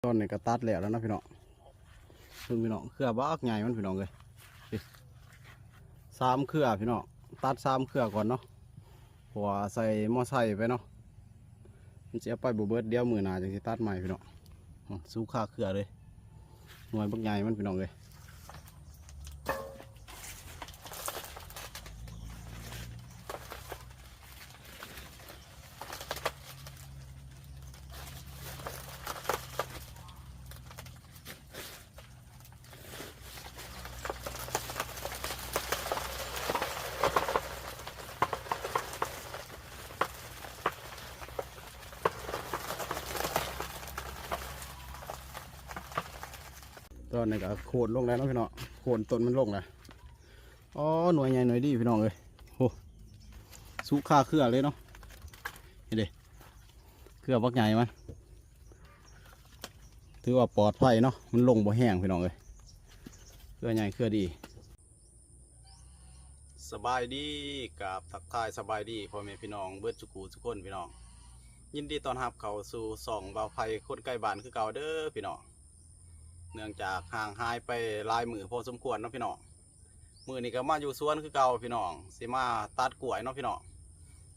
ຕອນນີ້ກໍຕັດແລ້ວແລ້ວເນາະພີ່ນ້ອງ. ເບິ່ງພີ່ນ້ອງ ເຄືອບັກໃຫຍ່ມັນພີ່ນ້ອງເອີຍ. ນີ້ ສາມເຄືອພີ່ນ້ອງ ຕັດສາມເຄືອກ່ອນເນາະ ເພາະວ່າໃສ່ມໍໄຊໄປເນາະ ມັນຊິເອົາໄປບໍ່ເບິດ. ດຽວມື້ໜ້າຈັ່ງຊິຕັດໃໝ່ພີ່ນ້ອງ. ອື ສຸກຄາເຄືອເລີຍ ໜ່ວຍບັກໃຫຍ່ມັນພີ່ນ້ອງເອີຍ. ຕອນນີ້ກໍໂຄ່ນລົງແລ້ວເນາະພີ່ນ້ອງ ໂຄ່ນຕົ້ນມັນລົງແລ້ວ. ອໍ ໜ່ວຍໃຫຍ່ໜ່ວຍດີພີ່ນ້ອງເອີຍ. ໂອ້ ສຸກຄາເຄືອເລີຍເນາະ. ເຫັນເດ້ ເຄືອບັກໃຫຍ່ມັນ ຖືວ່າປອດໄພເນາະ ມັນລົງບໍ່ແຮງພີ່ນ້ອງເອີຍ. ເຄືອໃຫຍ່ເຄືອດີ. ສະບາຍດີ ກາບທັກທາຍສະບາຍດີພໍ່ແມ່ພີ່ນ້ອງເບິດສູ່ຄູ່ສູ່ຄົນພີ່ນ້ອງ. ຍິນດີຕ້ອນຮັບເຂົ້າສູ່ຊ່ອງບ່າວໄພຄົນໄກບ້ານຄືເກົ່າເດີພີ່ນ້ອງ. ເນື່ອງຈາກຫ່າງຫາຍໄປຫຼາຍມື້ພໍສົມຄວນເນາະພີ່ນ້ອງ ມື້ນີ້ກໍມາຢູ່ສວນຄືເກົ່າພີ່ນ້ອງ ຊິມາຕັດກ້ວຍເນາະພີ່ນ້ອງ.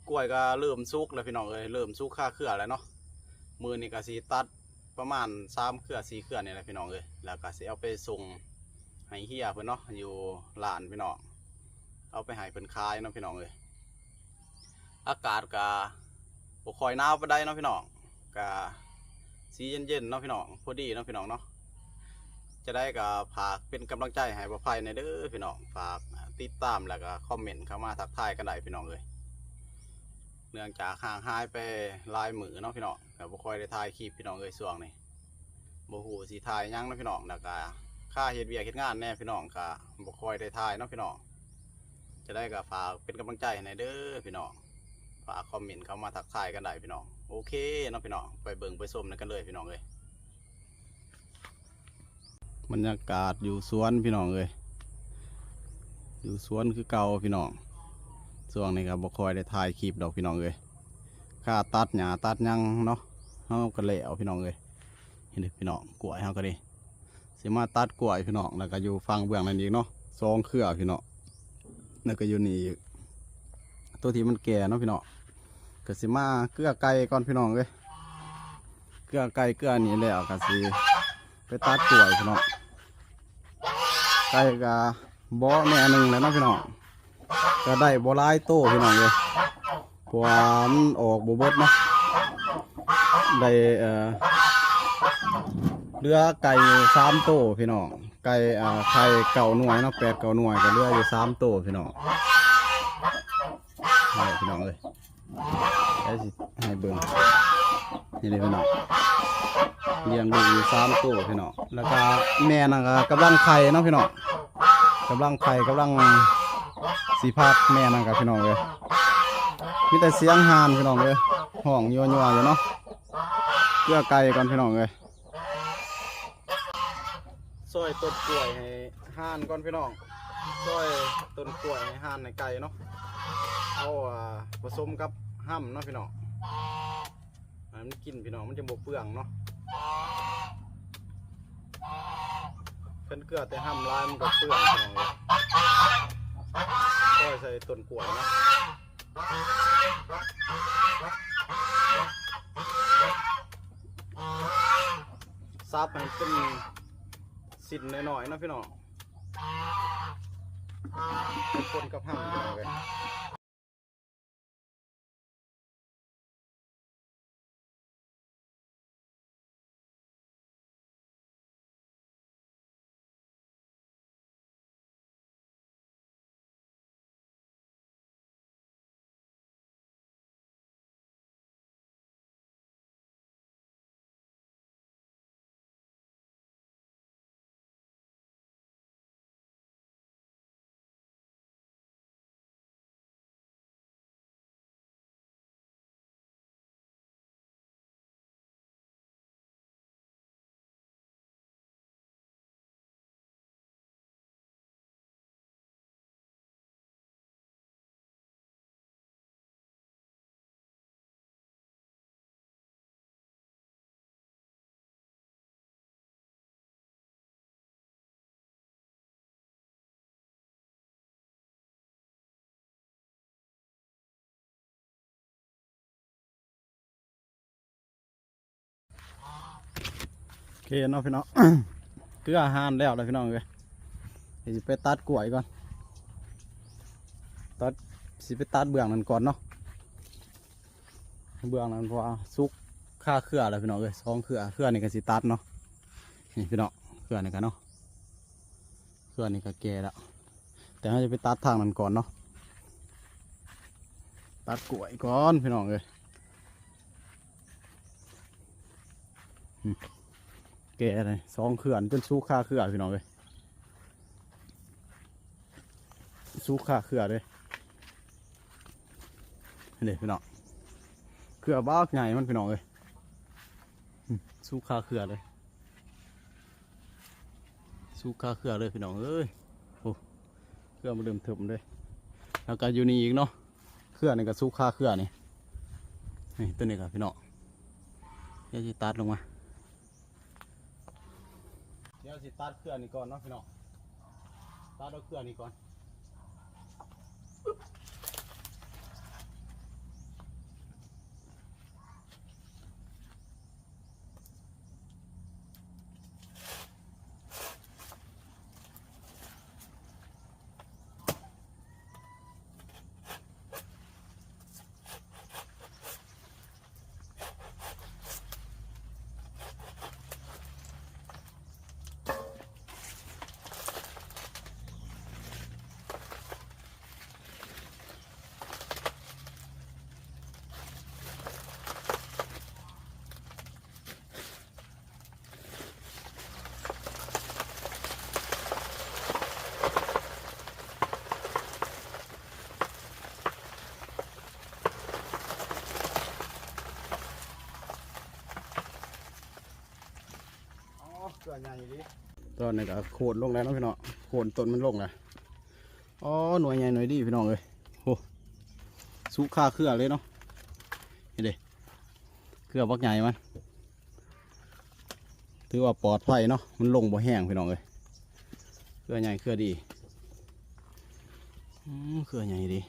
ກ້ວຍກໍເລີ່ມສຸກແລ້ວພີ່ນ້ອງເອີຍ ເລີ່ມສຸກຄາເຄືອແລ້ວເນາະ. ມື້ນີ້ກໍຊິຕັດປະມານສາມເຄືອສີ່ເຄືອນີ້ແຫຼະພີ່ນ້ອງເອີຍ ແລ້ວກໍຊິເອົາໄປສົ່ງໃຫ້ເຮຍເພິ່ນເນາະ ຢູ່ຮ້ານພີ່ນ້ອງ ເອົາໄປໃຫ້ເພິ່ນຂາຍເນາະພີ່ນ້ອງເອີຍ. ອາກາດກະບໍ່ຄ່ອຍໜາວປານໃດເນາະພີ່ນ້ອງ ກະສີເຢັນໆເນາະພີ່ນ້ອງ ພໍດີເນາະພີ່ນ້ອງເນາະ. ຈະໄດ້ກະຝາກເປັນກຳລັງໃຈໃຫ້ບ່າວໄພແດ່ເດີພີ່ນ້ອງ ຝາກຕິດຕາມ ແລ້ວກະຄອມເມັນເຂົ້າມາທັກທາຍກັນໄດ້ພີ່ນ້ອງເອີຍ. ເນື່ອງຈາກຫ່າງຫາຍໄປຫຼາຍມື້ເນາະພີ່ນ້ອງ ກະບໍ່ຄ່ອຍໄດ້ຖ່າຍຄລິບພີ່ນ້ອງເອີຍ ຊ່ວງນີ້ ບໍ່ຮູ້ຊິຖ່າຍຫຍັງເນາະພີ່ນ້ອງ ແລ້ວກະຄາເຮັດວຽກເຮັດງານແດ່ພີ່ນ້ອງ ກະບໍ່ຄ່ອຍໄດ້ຖ່າຍເນາະພີ່ນ້ອງ. ຈະໄດ້ກໍຝາກເປັນກຳລັງໃຈໃຫ້ແດ່ເດີພີ່ນ້ອງ ຝາກຄອມເມັນເຂົ້າມາທັກທາຍກັນໄດ້ພີ່ນ້ອງ. ໂອເຄເນາະພີ່ນ້ອງ ໄປເບິ່ງໄປຊົມນຳກັນເລີຍພີ່ນ້ອງເອີຍ. ບັນຍາກາດຢູ່ສວນພີ່ນ້ອງເອີຍ ຢູ່ສວນຄືເກົ່າພີ່ນ້ອງ. ຊ່ວງນີ້ກໍບໍ່ຄ່ອຍໄດ້ຖ່າຍຄລິບດອກພີ່ນ້ອງເອີຍ ຄາຕັດຫຍ້າຕັດຫຍັງເນາະ ເຮົາກໍແລ້ວພີ່ນ້ອງເອີຍ. ເຫັນເດ້ພີ່ນ້ອງ ກ້ວຍເຮົາກໍດີ ຊິມາຕັດກ້ວຍພີ່ນ້ອງ ແລ້ວກໍຢູ່ຝັ່ງເບື້ອງນັ້ນອີກເນາະ ສອງເຄືອພີ່ນ້ອງ ແລ້ວກໍຢູ່ນີ້ອີກ ຕົວທີ່ມັນແກ່ເນາະພີ່ນ້ອງ. ກໍຊິມາເກືອໄກ່ກ່ອນພີ່ນ້ອງເອີຍ ເກືອໄກ່ເກືອນີ້ແລ້ວກໍຊິໄປຕັດກ້ວຍພີ່ນ້ອງ. ໄກ່ກໍບໍ່ແມ່ໜຶ່ງແລ້ວເນາະພີ່ນ້ອງ ກໍໄດ້ບໍ່ຫຼາຍໂຕພີ່ນ້ອງເອີຍ ເພາະວ່າມັນອອກບໍ່ເບິດເນາະ. ໄດ້ ເອີ ເຫຼືອໄກ່ຢູ່ສາມໂຕພີ່ນ້ອງ ໄກ່ ເອີ ໄຂ່ເກົ້າໜ່ວຍເນາະ ແປດເກົ້າໜ່ວຍ ກໍເຫຼືອຢູ່ສາມໂຕພີ່ນ້ອງ. ນີ້ພີ່ນ້ອງເອີຍ ດຽວຊິໃຫ້ເບິ່ງ ນີ້ເດ້ພີ່ນ້ອງ ລ້ຽງລູກຢູ່ສາມໂຕພີ່ນ້ອງ. ແລ້ວກໍແມ່ນັ້ນກໍກຳລັງໄຂ່ເນາະພີ່ນ້ອງ ກຳລັງໄຂ່ ກຳລັງຊິຟັກແມ່ນັ້ນກໍພີ່ນ້ອງເອີຍ. ມີແຕ່ສຽງຫ່ານພີ່ນ້ອງເອີຍ ຮ້ອງຍົວໆຢູ່ເນາະ. ເກືອໄກ່ກ່ອນພີ່ນ້ອງເອີຍ ຊອຍຕົ້ນກ້ວຍໃຫ້ຫ່ານກ່ອນພີ່ນ້ອງ ຊອຍຕົ້ນກ້ວຍໃຫ້ຫ່ານໃຫ້ໄກ່ເນາະ. ເອົາ ອາ ປະສົມກັບຮຳເນາະພີ່ນ້ອງ ໃຫ້ມັນກິນພີ່ນ້ອງ ມັນຈະບໍ່ເປືອງເນາະ. ຄັນເກືອແຕ່ຮຳຫຼາຍມັນກໍເປືອງພີ່ນ້ອງເອີຍ. ຊອຍໃສ່ຕົ້ນກ້ວຍເນາະ ສັບໃຫ້ເປັນຊິ້ນນ້ອຍໆເນາະພີ່ນ້ອງ ໃຫ້ຄົນກັບຮຳພີ່ນ້ອງເອີຍ. ເຄເນາະພີ່ນ້ອງ ເກືອຫານແລ້ວລະພີ່ນ້ອງເອີຍ. ດຽວຊິໄປຕັດກ້ວຍກ່ອນ ຕັດ ຊິໄປຕັດເບື້ອງນັ້ນກ່ອນເນາະ ເບື້ອງນັ້ນ ເພາະວ່າສຸກຄາເຄືອແລ້ວພີ່ນ້ອງເອີຍ. ສອງເຄືອ ເຄືອນີ້ກໍຊິຕັດເນາະ ນີ້ພີ່ນ້ອງ ເຄືອນີ້ກໍເນາະ ເຄືອນີ້ກໍແກ່ແລ້ວ ແຕ່ເຮົາຈະໄປຕັດທາງນັ້ນກ່ອນເນາະ ຕັດກ້ວຍກ່ອນພີ່ນ້ອງເອີຍ. ແກ່ເລີຍ ສອງເຄືອຈົນສຸກຄາເຄືອພີ່ນ້ອງເອີຍ ສຸກຄາເຄືອເລີຍ. ນີ້ພີ່ນ້ອງ ເຄືອບັກໃຫຍ່ມັນພີ່ນ້ອງເອີຍ ສຸກຄາເຄືອເລີຍ ສຸກຄາເຄືອເລີຍພີ່ນ້ອງເອີຍ. ໂອ້ ເຄືອມັນເລີ່ມເຖິບເລີຍ ແລ້ວກໍຢູ່ນີ້ອີກເນາະ ເຄືອນີ້ກໍສຸກຄາເຄືອນີ້ ນີ້ ຕົວນີ້ກໍພີ່ນ້ອງ ດຽວຊິຕັດລົງມາ ດຽວຊິຕັດເຄືອນີ້ກ່ອນເນາະພີ່ນ້ອງ ຕັດເອົາເຄືອນີ້ກ່ອນ. ອໍ ເຄືອໃຫຍ່ອີ່ຫຼີ ຕອນນີ້ກໍໂຄ່ນລົງແລ້ວເນາະພີ່ນ້ອງ ໂຄ່ນຕົ້ນມັນລົງແລ້ວ. ອໍ ໜ່ວຍໃຫຍ່ໜ່ວຍດີພີ່ນ້ອງເອີຍ ໂອ້ ສຸກຄາເຄືອເລີຍເນາະ ເຫັນເດ້ ເຄືອບັກໃຫຍ່ມັນ ຖືວ່າປອດໄພເນາະ ມັນລົງບໍ່ແຮງພີ່ນ້ອງເອີຍ ເຄືອໃຫຍ່ເຄືອດີ ອືມ ເຄືອໃຫຍ່ດີ.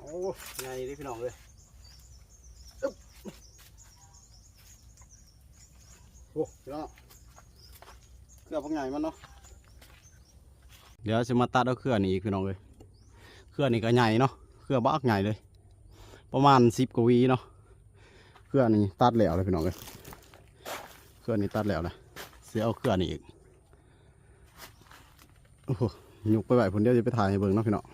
ໂອ້ ໃຫຍ່ເດ້ພີ່ນ້ອງເອີຍ ອຶບ ໂອ້ ພີ່ນ້ອງ ເຄືອບັກໃຫຍ່ມັນເນາະ ດຽວຊິມາຕັດເອົາເຄືອນີ້ອີກພີ່ນ້ອງເອີຍ ເຄືອນີ້ກໍໃຫຍ່ເນາະ ເຄືອບັກໃຫຍ່ເລີຍ ປະມານສິບກວ່າຫວີເນາະ ເຄືອນີ້ຕັດແລ້ວເລີຍພີ່ນ້ອງເອີຍ ເຄືອນີ້ຕັດແລ້ວລະ ຊິເອົາເຄືອນີ້ອີກ ໂອ້ໂຫ ຍົກໄປໄວ້ພຸ້ນ ດຽວຊິໄປຖ່າຍໃຫ້ເບິ່ງເນາະພີ່ນ້ອງ. ໂ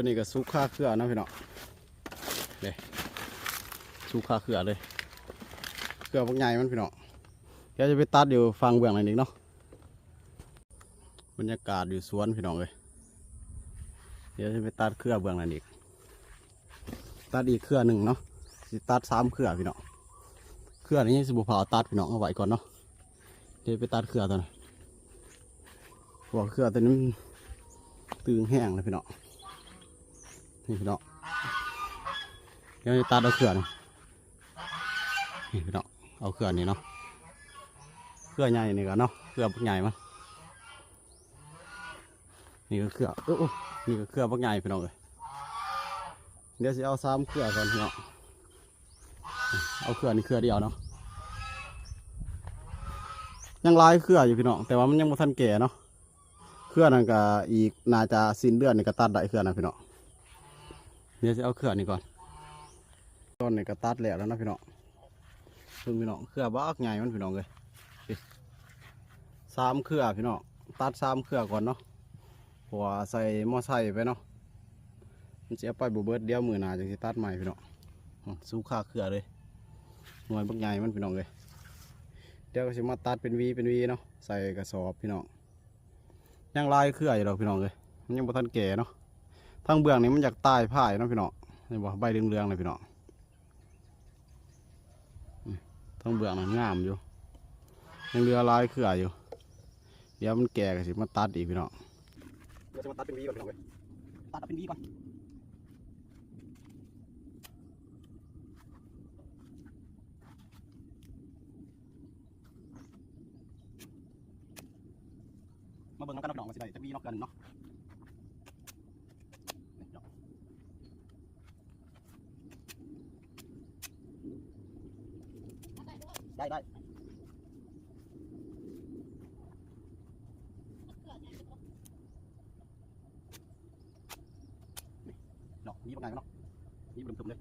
ຕົວນີ້ກໍສຸກຄາເຄືອເນາະພີ່ນ້ອງ ເດ້ ສຸກຄາເຄືອເລີຍ ເຄືອບັກໃຫຍ່ມັນພີ່ນ້ອງ. ດຽວຈະໄປຕັດຢູ່ຝັ່ງເບື້ອງນັ້ນອີກເນາະ. ບັນຍາກາດຢູ່ສວນພີ່ນ້ອງເອີຍ ດຽວຈະໄປຕັດເຄືອເບື້ອງນັ້ນອີກ ຕັດອີກເຄືອໜຶ່ງເນາະ ຊິຕັດສາມເຄືອພີ່ນ້ອງ. ເຄືອນີ້ຍັງຊິບໍ່ພາຕັດພີ່ນ້ອງ ເອົາໄວ້ກ່ອນເນາະ. ດຽວໄປຕັດເຄືອຕົວນັ້ນ ເພາະວ່າເຄືອຕົວນີ້ມັນຕຶງແຮງແລ້ວພີ່ນ້ອງ. ນີ້ພີ່ນ້ອງ ດຽວຈະຕັດເອົາເຄືອນີ້ ນີ້ພີ່ນ້ອງ ເອົາເຄືອນີ້ເນາະ ເຄືອໃຫຍ່ນີ້ກໍເນາະ ເຄືອບັກໃຫຍ່ມາ. ນີ້ກໍເຄືອ ໂອ້ ນີ້ກໍເຄືອບັກໃຫຍ່ພີ່ນ້ອງເອີຍ. ດຽວຊິເອົາສາມເຄືອກ່ອນພີ່ນ້ອງ ເອົາເຄືອນີ້ເຄືອດຽວເນາະ. ຍັງຫຼາຍເຄືອຢູ່ພີ່ນ້ອງ ແຕ່ວ່າມັນຍັງບໍ່ທັນແກ່ເນາະ. ເຄືອນັ້ນກໍອີກ ໜ້າຈະສິ້ນເດືອນນີ້ກໍຕັດໄດ້ເຄືອນັ້ນພີ່ນ້ອງ. ດຽວຊິເອົາເຄືອນີ້ກ່ອນ ຕອນນີ້ກໍຕັດແລ້ວແລ້ວເນາະພີ່ນ້ອງ. ເບິ່ງພີ່ນ້ອງ ເຄືອບັກໃຫຍ່ມັນພີ່ນ້ອງເອີຍ ສາມເຄືອພີ່ນ້ອງ ຕັດສາມເຄືອກ່ອນເນາະ ເພາະວ່າໃສ່ມໍໄຊໄປເນາະ ມັນຊິເອົາໄປບໍ່ເບິດ ດຽວມື້ໜ້າຈັ່ງຊິຕັດໃໝ່ພີ່ນ້ອງ. ອື ສຸກຄາເຄືອເລີຍ ໜ່ວຍບັກໃຫຍ່ມັນພີ່ນ້ອງເອີຍ. ດຽວກໍຊິມາຕັດເປັນຫວີເປັນຫວີເນາະ ໃສ່ກະສອບພີ່ນ້ອງ. ຍັງຫຼາຍເຄືອຢູ່ດອກພີ່ນ້ອງເອີຍ ມັນຍັງບໍ່ທັນແກ່ເນາະ. ທາງເບື້ອງນີ້ມັນຢາກຕາຍພາຍເນາະພີ່ນ້ອງ ເຫັນບໍ່ ໃບເຫຼືອງໆນະພີ່ນ້ອງ. ອື ທາງເບື້ອງນັ້ນງາມຢູ່ ຍັງເຫຼືອຫຼາຍເຄືອຢູ່. ດຽວມັນແກ່ກໍຊິມາຕັດອີກພີ່ນ້ອງ ດຽວຊິມາຕັດເປັນຫວີກ່ອນພີ່ນ້ອງເອີຍ ຕັດເອົາເປັນຫວີກ່ອນ. ມາເບິ່ງນຳກັນເນາະພີ່ນ້ອງ ວ່າຊິໄດ້ຈັກຫວີເນາະ ເຄືອໜຶ່ງເນາະ. ໄດ້ ໄດ້ ເນາະ ມີບັກໃຫຍ່ເນາະ ມີບັກເຕີມເລີຍ.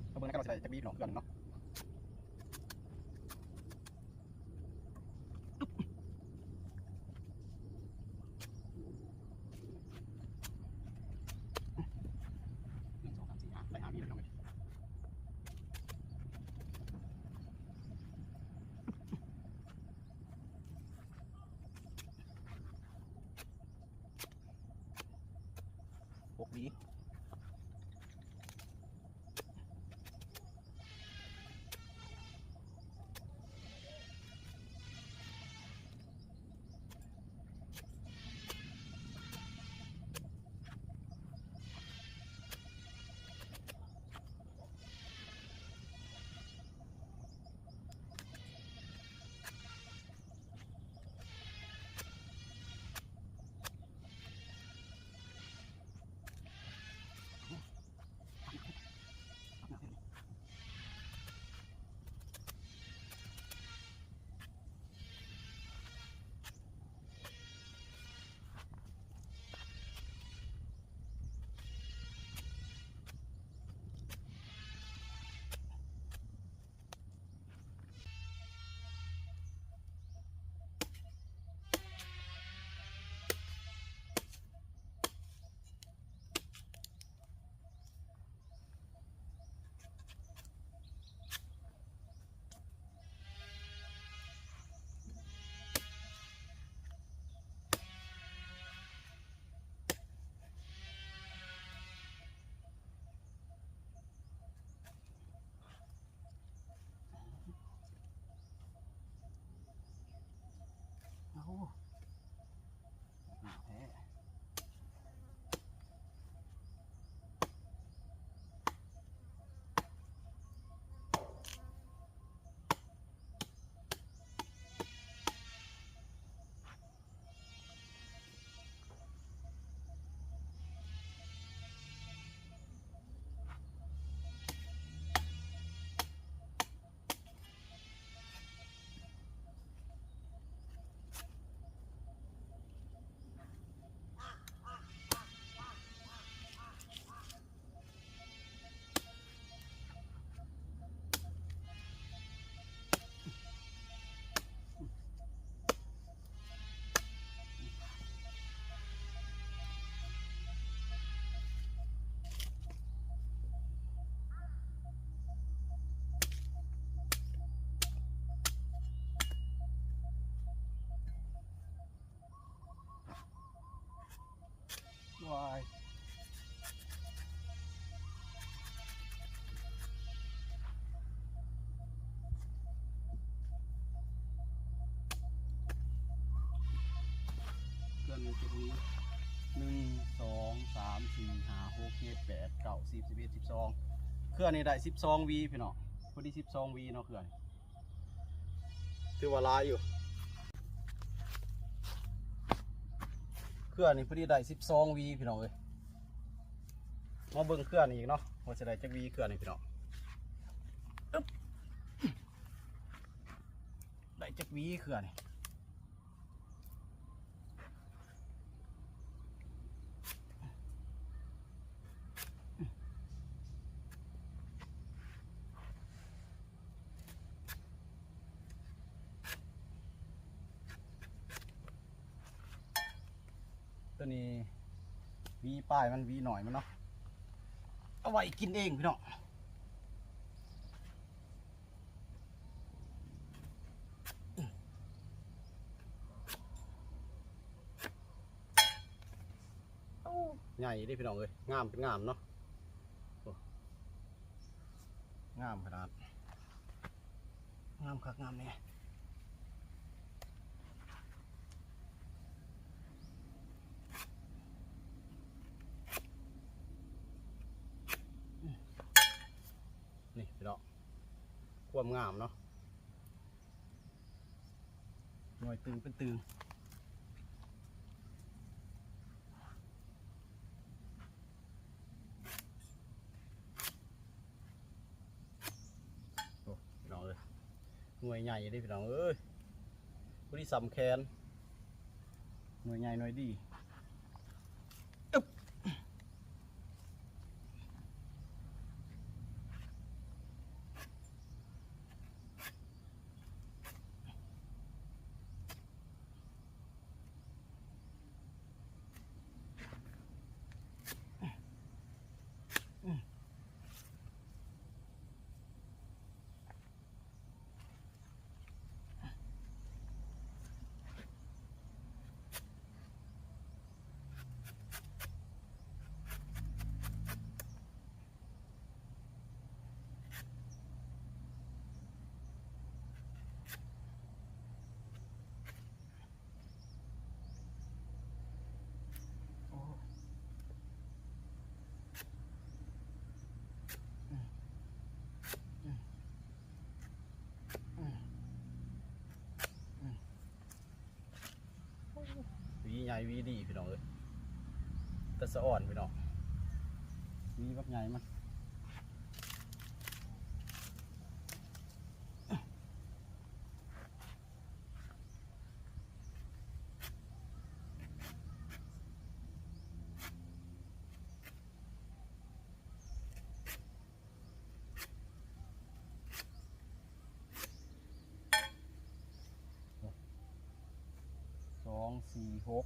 ເອົາເບິ່ງນຳກັນວ່າຊິໄດ້ຈັກຫວີພີ່ນ້ອງ ເຄືອໜຶ່ງເນາະ. ຫົກຫວີ. ເ ໜຶ່ງ ສອງ ສາມ ສີ່ ຫ້າ ຫົກ ເຈັດ ແປດ ເກົ້າ ສິບ ສິບເອັດ ສິບສອງ ເຄືອນີ້ໄດ້ສິບສອງຫວີພີ່ນ້ອງ ພໍດີສິບສອງຫວີເນາະ ເຄືອນີ້ ຖືວ່າຫຼາຍຢູ່ ເຄືອນີ້ພໍດີໄດ້ສິບສອງຫວີພີ່ນ້ອງເອີຍ ມາເບິ່ງເຄືອນີ້ອີກເນາະ ວ່າຊິໄດ້ຈັກຫວີເຄືອນີ້ພີ່ນ້ອງ ອຶບ ໄດ້ຈັກຫວີເຄືອນີ້ ຕົວນີ້ຫວີປາຍມັນ ຫວີໜ້ອຍມັນເນາະ ເອົາໄວ້ກິນເອງພີ່ນ້ອງ. ໂອ້ ໃຫຍ່ເດ້ພີ່ນ້ອງເອີຍ ງາມເປັນງາມເນາະ ໂອ້ ງາມຂະໜາດ ງາມຄັກງາມແນ່ ນີ້ພີ່ນ້ອງ ຄວາມງາມເນາະ. ໜ່ວຍຕຶງເປັນຕຶງ ໂອ້ ພີ່ນ້ອງເອີຍ ໜ່ວຍໃຫຍ່ເດ້ພີ່ນ້ອງເອີຍ ພໍດີສ່ຳແຂນ ໜ່ວຍໃຫຍ່ໜ່ວຍດີ. ຫວີໃຫຍ່ຫວີດີພີ່ນ້ອງເອີຍ ແຕ່ສະອອນພີ່ນ້ອງ ຫວີບັກໃຫຍ່ມັນ. ສອງ ສີ່ ຫົກ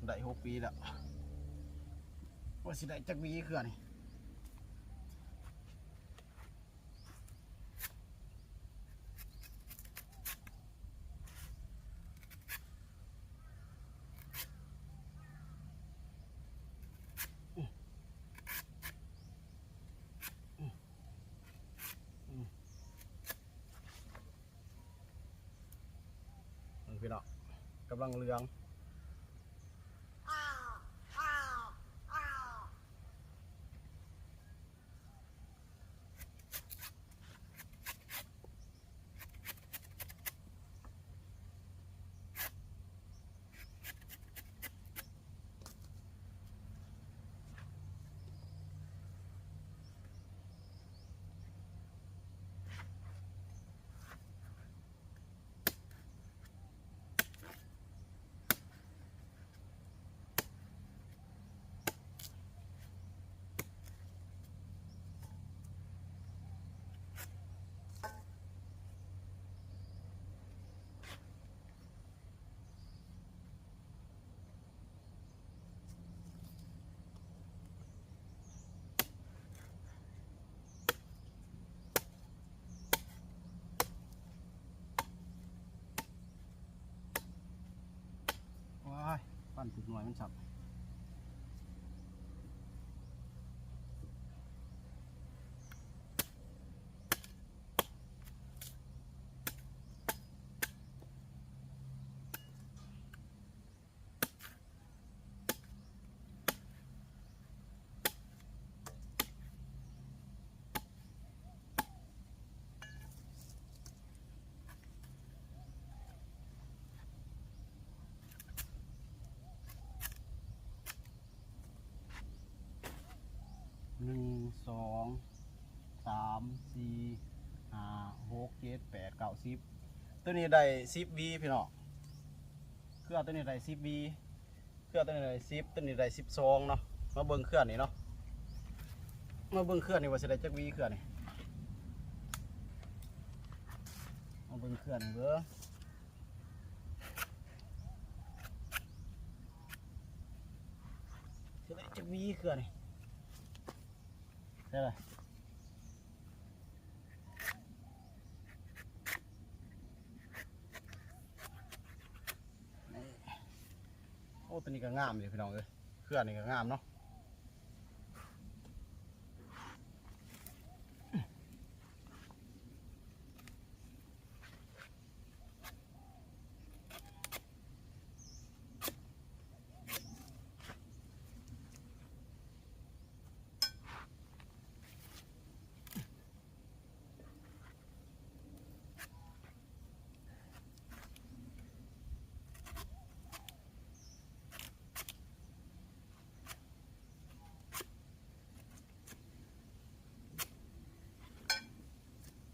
ໄດ້ຫົກຫວີແລ້ວ ວ່າຊິໄດ້ຈັກຫວີເຄືອນີ້. ເບິ່ງພີ່ນ້ອງ ກຳລັງເຫຼືອງ. ວ້າຍ ປັ່ນຖືກໜ່ວຍມັນຊ້ຳ. ໂ ສອງ ສາມ ສີ່ ຫ້າ ຫົກ ເຈັດ ແປດ ເກົ້າ ສິບ ໂຕນີ້ໄດ້ສິບຫວີພີ່ນ້ອງ. ເຄືອໂຕນີ້ໄດ້ສິບຫວີ ເຄືອໂຕນີ້ໄດ້ສິບ ໂຕນີ້ໄດ້ສິບສອງເນາະ. ມາເບິ່ງເຄືອນີ້ເນາະ ມາເບິ່ງເຄືອນີ້ວ່າຊິໄດ້ຈັກຫວີເຄືອນີ້. ມາເບິ່ງເຄືອນີ້ເບິ່ງ ຊິໄດ້ຈັກຫວີເຄືອນີ້ ໄດ້ລະ. ໂອ້ ໂຕນີ້ກໍງາມຢູ່ພີ່ນ້ອງເອີຍ ເຄືອນີ້ກໍງາມເນາະ.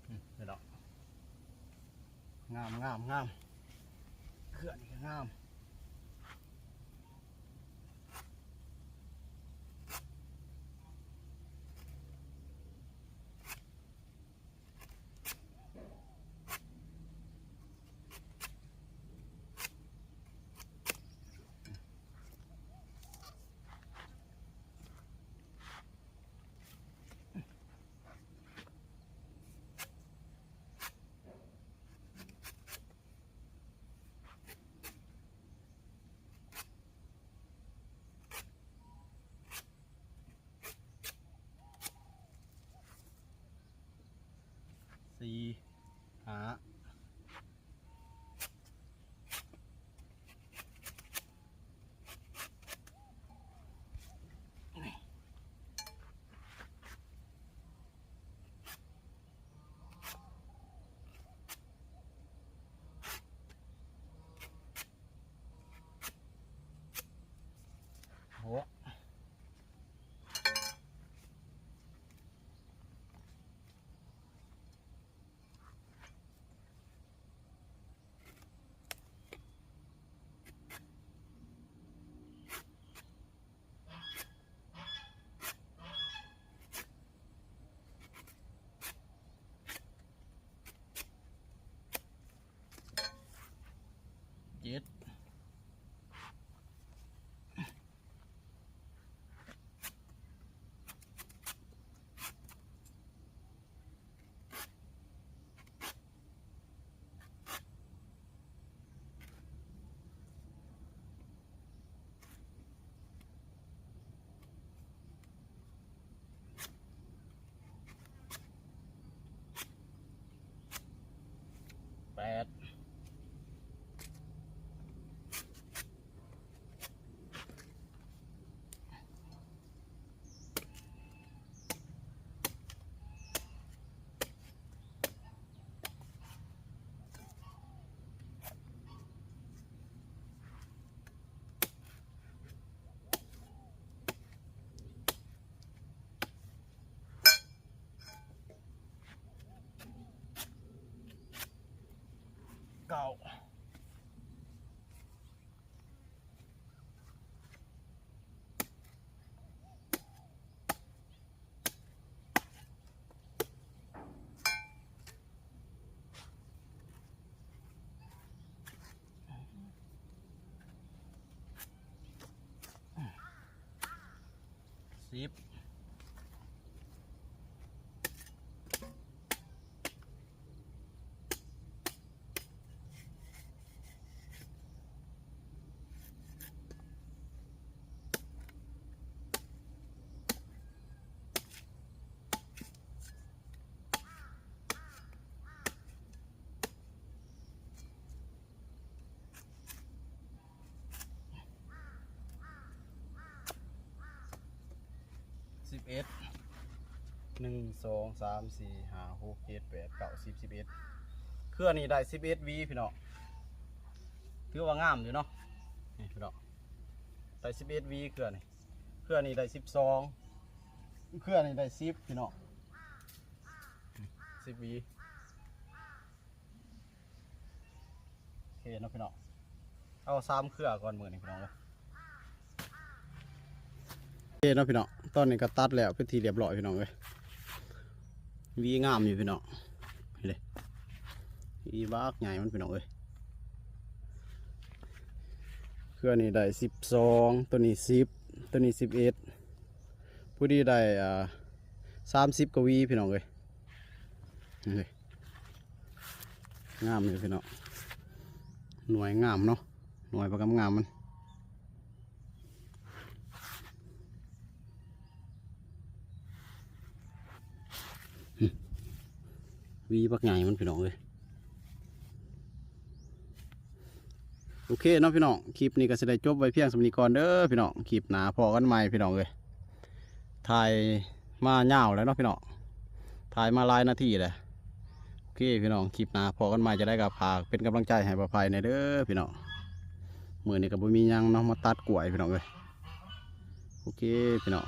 ອືມ ເຫັນດອກ ງາມ ງາມ ງາມ ເຄືອນີ້ກໍງາມ. ສີ່ ຫ້າ ຫົກ ເຈັດ ແປດ ເກົ້າ ສິບ ສິບເອັດ ໜຶ່ງ ສອງ ສາມ ສີ່ ຫ້າ ຫົກ ເຈັດ ແປດ ເກົ້າ ສິບ ສິບເອັດ ເຄືອນີ້ໄດ້ສິບເອັດຫວີພີ່ນ້ອງ ຖືວ່າງາມຢູ່ເນາະ ນີ້ພີ່ນ້ອງ ໄດ້ສິບເອັດຫວີເຄືອນີ້ ເຄືອນີ້ໄດ້ສິບສອງ ເຄືອນີ້ໄດ້ສິບພີ່ນ້ອງ ສິບຫວີ. ໂອເຄເນາະພີ່ນ້ອງ ເອົາສາມເຄືອກ່ອນມື້ນີ້ພີ່ນ້ອງເອີຍ. ໂອເຄເນາະພີ່ນ້ອງ ຕອນນີ້ກໍຕັດແລ້ວເປັນທີ່ຮຽບຮ້ອຍພີ່ນ້ອງເອີຍ. ຫວີງາມຢູ່ພີ່ນ້ອງ ນີ້ເດ້ ຫວີບັກໃຫຍ່ມັນພີ່ນ້ອງເອີຍ. ເຄືອນີ້ໄດ້ສິບສອງ ໂຕນີ້ສິບ ໂຕນີ້ສິບເອັດ ພໍດີໄດ້ ອ່າ ສາມສິບກວ່າຫວີພີ່ນ້ອງເອີຍ. ນີ້ເດ້ ງາມຢູ່ພີ່ນ້ອງ ໜ່ວຍງາມເນາະ ໜ່ວຍປາກຳງາມມັນ ຫວີບັກໃຫຍ່ມັນພີ່ນ້ອງເອີຍ. ໂອເຄເນາະພີ່ນ້ອງ ຄລິບນີ້ກໍຊິໄດ້ຈົບໄວ້ພຽງສ່ຳນີ້ກ່ອນເດີພີ່ນ້ອງ ຄລິບໜ້າພໍ້ກັນໃໝ່ພີ່ນ້ອງເອີຍ. ຖ່າຍມາຍາວແລ້ວເນາະພີ່ນ້ອງ ຖ່າຍມາຫຼາຍນາທີແລ້ວ. ໂອເຄພີ່ນ້ອງ ຄລິບໜ້າພໍ້ກັນໃໝ່ ຈັ່ງໃດກໍຝາກເປັນກຳລັງໃຈໃຫ້ບ່າວໄພແດ່ເດີພີ່ນ້ອງ. ມື້ນີ້ກໍບໍ່ມີຫຍັງເນາະ ມາຕັດກ້ວຍພີ່ນ້ອງເອີຍ. ໂອເຄພີ່ນ້ອງ